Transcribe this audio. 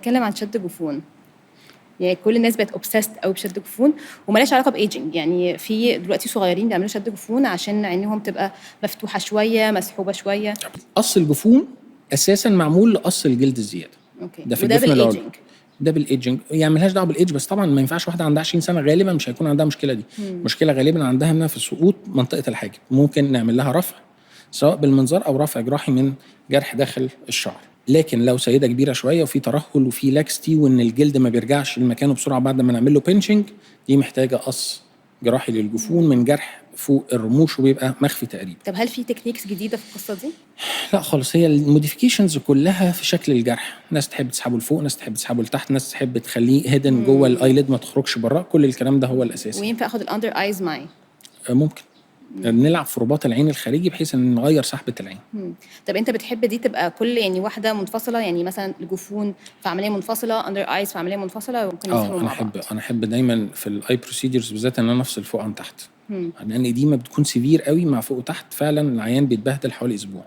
نتكلم عن شد جفون. يعني كل الناس بقت obsessed قوي بشد جفون، ومالهاش علاقة ب aging. يعني في دلوقتي صغيرين بيعملوا شد جفون عشان عينيهم تبقى مفتوحة شويه، مسحوبه شويه. قص الجفون اساسا معمول لقص الجلد الزياده. okay. ده في وده الجفن العلوي. بال aging؟ ده بال aging، يعني ملهاش دعوه بالايدج، بس طبعا ما ينفعش واحدة عندها 20 سنه، غالبا مش هيكون عندها المشكلة دي. مشكلة غالبا عندها انها في سقوط منطقة الحاجب، ممكن نعمل لها رفع سواء بالمنظار او رفع جراحي من جرح داخل الشعر. لكن لو سيده كبيرة شوية وفي ترهل وفي laxity وان الجلد ما بيرجعش لمكانه بسرعة بعد ما نعمل له pinching، دي محتاجه قص جراحي للجفون من جرح فوق الرموش وبيبقى مخفي تقريبا. طب هل في techniques جديدة في القصة دي؟ لا خالص، هي ال modifications كلها في شكل الجرح. ناس تحب تسحبه لفوق، ناس تحب تسحبه لتحت، ناس تحب تخليه hidden جوه ال eyelid ما تخرجش بره. كل الكلام ده هو الاساسي. وينفع اخد ال under eyes معي؟ آه، ممكن نلعب في رباط العين الخارجي بحيث ان نغير سحبه العين. طب انت بتحب دي تبقى كل يعني واحدة منفصله؟ يعني مثلا الجفون في عملية منفصله، under eyes في عملية منفصله، وممكن اه. يسحبوا انا مع احب بعض؟ انا احب دايما في ال eye procedures بالذات ان انا افصل فوق عن تحت، لان دي ما بتكون severe قوي مع فوق وتحت، فعلا العيان بيتبهدل حوالي اسبوع.